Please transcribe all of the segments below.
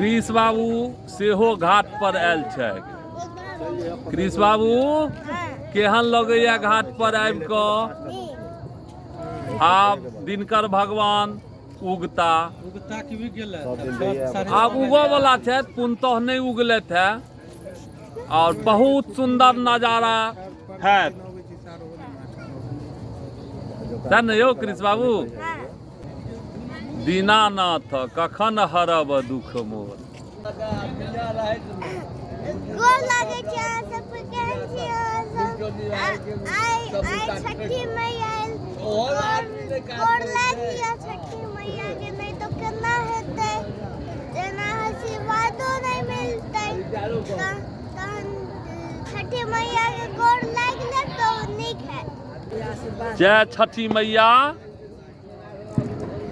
कृष बाबू सेहो घाट पर आयल छथि। कृष बाबू, केहन लगैया घाट पर आबि कऽ? आब दिनकर भगवान उगता। आब उगऽ वाला छथि, पूर्णतः नहि उगलथि है। और बहुत सुंदर नजारा है ने यौ कृष बाबू। दीनानाथ कखन हरब दुख मोर। गोर लागै छी अहाँ सबके, केहन छी अहाँ सब? आइ आइ छठी मैया आयल, गोर लागि लिअ छठी मैया के, नहि तऽ केना हेतै? जेना आशीर्वादो नहि मिलतै। तहन छठी मैया के गोर लागि लेब तऽ नीक हैत। जय छठी मैया।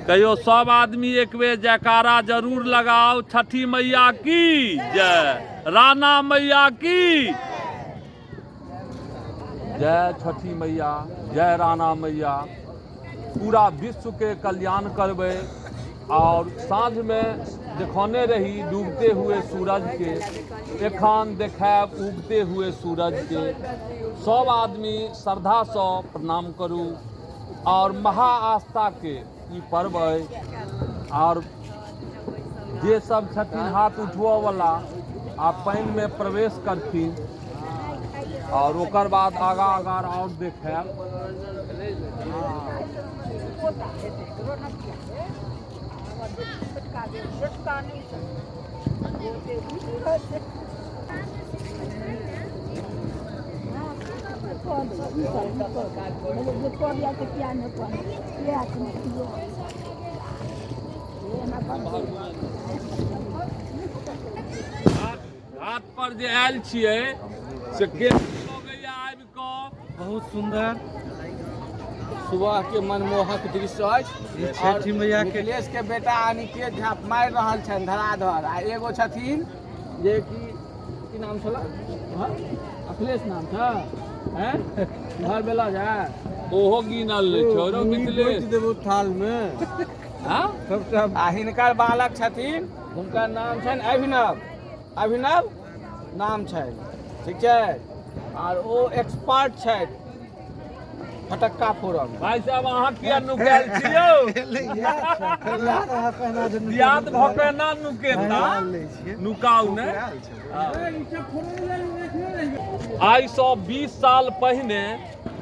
कहियो सब आदमी एक बेर जयकारा जरूर लगाओ, छठी मैया की जय, राणा मैया की जय। छठी मैया जय, राणा मैया पूरा विश्व के कल्याण करबै। और साँझ में देखौने रही डूबते हुए सूरज के, एखन देखायब उगते हुए सूरज के। सब आदमी श्रद्धासँ प्रणाम करू और महा आस्था के ई पर्व अइ। और जे सब छथिन हाथ उठबऽ वाला आ पानि में प्रवेश करथिन और ओकर बाद आगा आगा और देखायब। घाट पर जे आयल छियै से के लगैया आबि कऽ? बहुत सुंदर सुबह के मनमोहक दृश्य अछि। छठी मैया के मिथिलेश के बेटा अनिकेत झा मारि रहल छनि धराधर, आ एगो छथिन जे कि की नाम छल? अखिलेश नाम छ हैं, घर बेला जा ओहो गिनल नहि छौ रौ मिथिलेश। देबो थाल में। हाँ? सबटा। आ हिनकर बालक छथिन, हुनकर नाम छनि अभिनव, अभिनव नाम छनि, ठीक छै? आर ओ एक्सपर्ट छथि फटक्का फोड़ऽ मे। भाई साहब, अहाँ किया नुकायल छी यौ? याद भऽ के ना नुकेता, नुकाउ ने। आइसँ 20 साल पहिने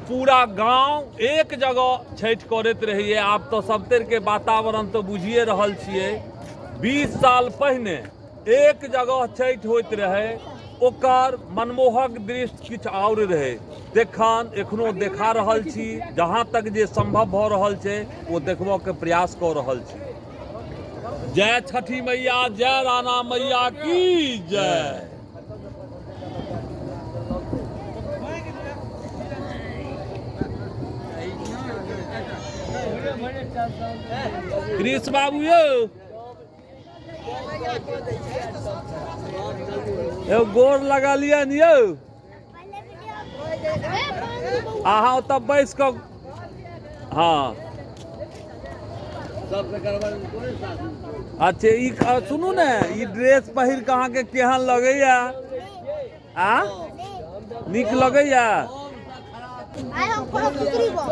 पूरा गांव एक जगह छठि करैत रहिए, आब तऽ सबतरिके वातावरण तऽ बुझिए रहल छियै। 20 साल पहिने एक जगह छठि होइत रहै, ओकर मनमोहक दृश्य किछु आओर रहै। देखन एखनो देखा रहल छी, जहाँ तक जे संभव भऽ रहल छै ओ देखबऽके प्रयास कऽ रहल छी। जय छठी मैया, जय राणा मैया की जय। कृष्ण बाबू यौ, यौ गोर लगलियनि यौ। अहाँ ओतऽ बैस कऽ। हँ, अच्छा, ई सुनू ने, ई ड्रेस पहिर कऽ अहाँके केहन लगैया? आ नीक लगैया? आइ हम फोड़ब सुतरी बम।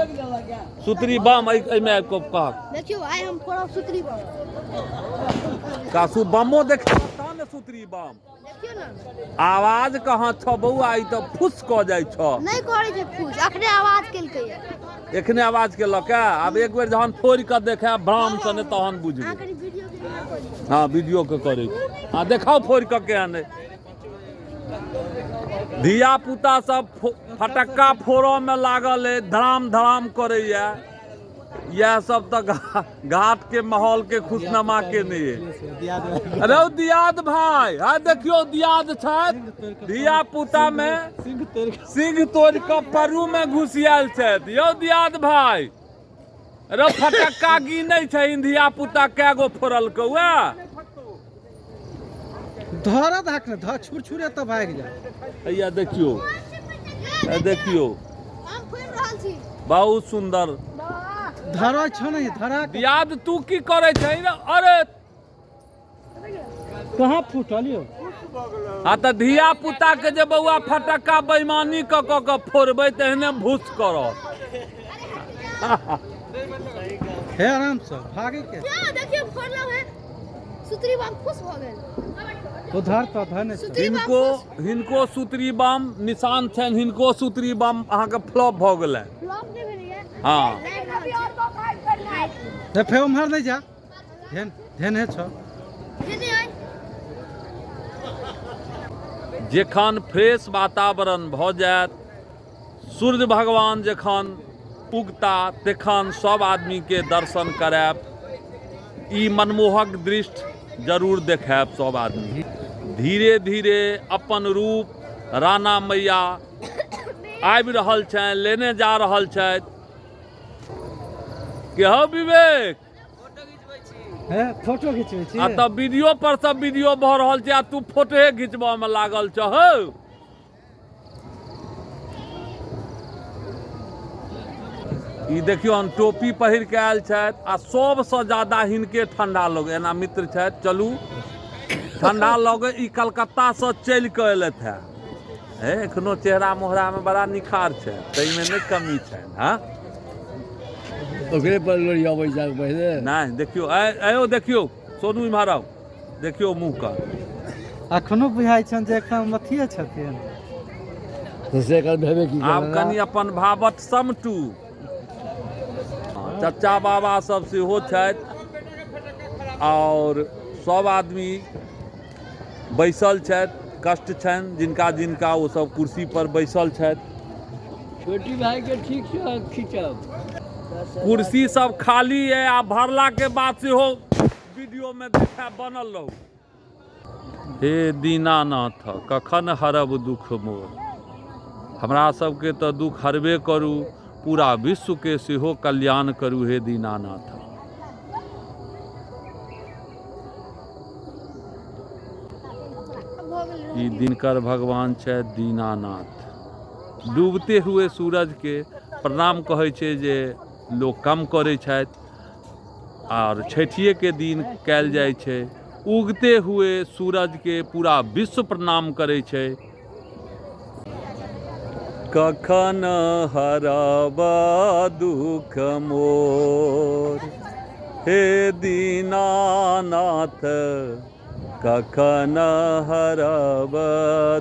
सुतरी बम एहिमे आबि कऽ कहक। देखियौ, आइ हम फोड़ब सुतरी बम। कासू बमो देखियौ तहन ने सुतरी बम। देखियौ ने। आवाज कहाँ छौ बौआ? ई तऽ फुस कऽ जाइ छौ। नहि करै छै फूस, अखने आवाज केलकै। एखने आवाज केलक। आब एक बेर जहन फोड़ि कऽ देखा भ्राम से ने तहन बुझबै। अहाँ कनि वीडियो के कऽ लिअ। हँ, वीडियो के करै छी। हँ, देखाउ फोड़ि कऽ केहन अइ। धिया पुता सब फटक्का फोड़ऽ मे लागल अइ, धड़ाम धड़ाम करैया। इएह सब तऽ घाट के माहौल के खुशनुमा केने अइ। रौ दियाद भाय, हाँ देखियौ दियाद छथि, धिया पुता मे सिंह तोड़ि कऽ परू मे घुसियाल छथि। यौ दियाद भाय, रौ फटक्का गिनै छै धिया पुता कै गो फोड़लकौ? धर धाक ने धर, छुर छुरे तऽ भागि जा। हैया देखियौ, है देखियौ। हम फोड़ि रहल छी। बहुत सुंदर। धरै छौ ने धरा। दियाद, तू की करै छै रे? अरे कहाँ फूटल यौ? आ तऽ धिया पुता के जे बौआ फटक्का बेईमानी कऽ कऽ के फोड़बै तेहने भूस करत। हे आराम से भागे के। देखियौ फोड़लहुँ है, सुतरी बम खुश भऽ गेल। उधर तऽ धर नहि छौ। हिनको हिनको सुतरी बम निशान छनि, हिनको सुतरी बम अहाँके फ्लॉप भऽ गेलै। फ्लॉप नहि भेलैए। हँ। हे फेर उम्हर नहि जा, ध्यान ध्यान हे छौ। जखन फ्रेश वातावरण भऽ जायत, सूर्य भगवान जखन उगता तखन सब आदमीके दर्शन करायब। ई मनमोहक दृश्य जरूर देखायब सब आदमी। धीरे धीरे अपन रूप राणा मैया आबि रहल छनि, लेने जा रहल छथि। के हौ विवेक? हे फोटो घिचबै छी। आ तब वीडियो पर सब वीडियो भऽ रहल छै आ तू फोटोए घिचबऽ मे लागल छह हौ। ई देखियौ हम टोपी पहिर के आयल छथि आ सबसँ ज्यादा हिनके ठंडा लगै। एना मित्र छथि, चलू ठंडा लगै। ई कलकत्तासँ चलि कऽ एलथि हे। हे एखनो चेहरा मोहरामे बड़ा निखार छै, ताहिमे नहि कमी छनि। हँ ओकरे पर लोरियाबै छै पहिले। नहि देखियौ, आयो देखियौ सोनू इम्हर आउ, देखियौ मुँह का। अखनो बुझाइ छनि जे एखन अथिये छथिन। तऽ से एकर भेबे की आब कनि अपन भावट समटू। चचा बाबा सब सेहो छथि और सब आदमी बैसल छथि। कष्ट छनि जिनका जिनका, ओ सब कुर्सी पर बैसल छथि। छोटी भाई के ठीक से खींचब। कुर्सी सब खाली है आ भरला के बाद सेहो वीडियो में देखा बनल रहू। हे दीनानाथ कखन हरब दुख मोर। हमरा सबके तऽ दुख हरबे करू, पूरा विश्व के सेहो कल्याण करू हे दीनानाथ। ई दिनकर भगवान छथि दीनानाथ। डूबते हुए सूरज के प्रणाम कहै छै जे लोक कम करै छथि आर छठिए के दिन कयल जाइ छै। उगते हुए सूरज के पूरा विश्व प्रणाम करै छै। कखन हरब दुख मोर हे दीनानाथ, कखन हरब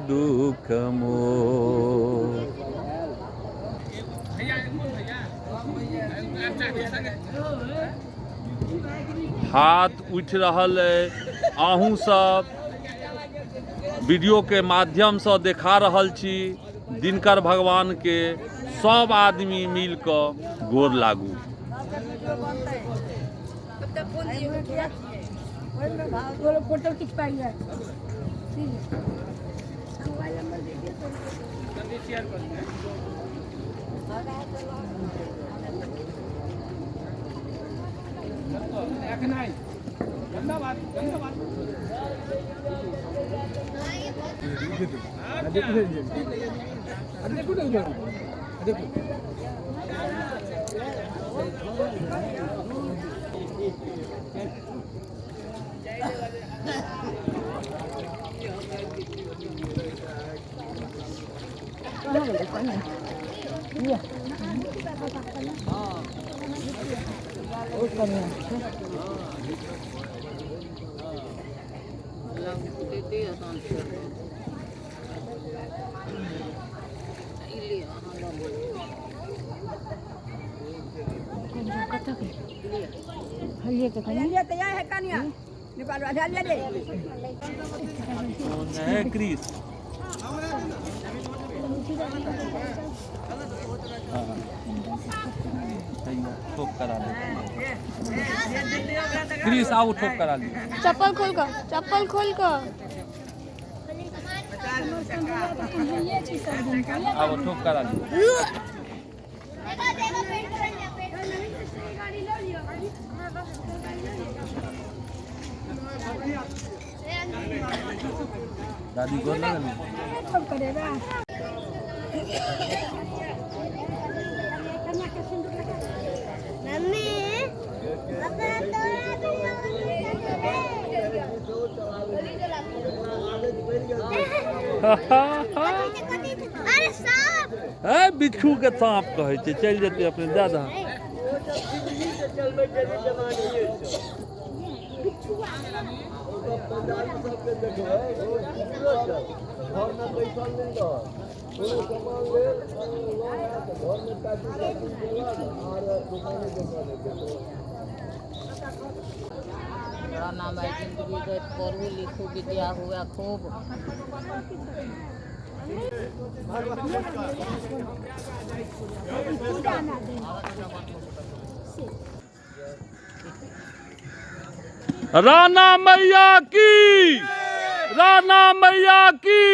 दुख मोर। हाथ उठि रहल अइ, अहूँ सब वीडियोके माध्यमसँ देखा रहल छी दिनकर भगवानके। सब आदमी मिल कऽ गोर लागू। क्रिस ठोक करा ले, क्रिस आओ ठोक करा लियो। चप्पल खोल कऽ, चप्पल खोल कऽ आबो ठोक करा लियो। दादी गोर लगल। मम्मी अपना तोरा। अरे साँप। है, बिच्छू के साँप कहै छै। चलि जेतै अपने, दए दह। राणा माय जिंदगी दैत, पढ़ू लिखू, विद्या हुए खूब। राणा मैया की, राणा मैया की।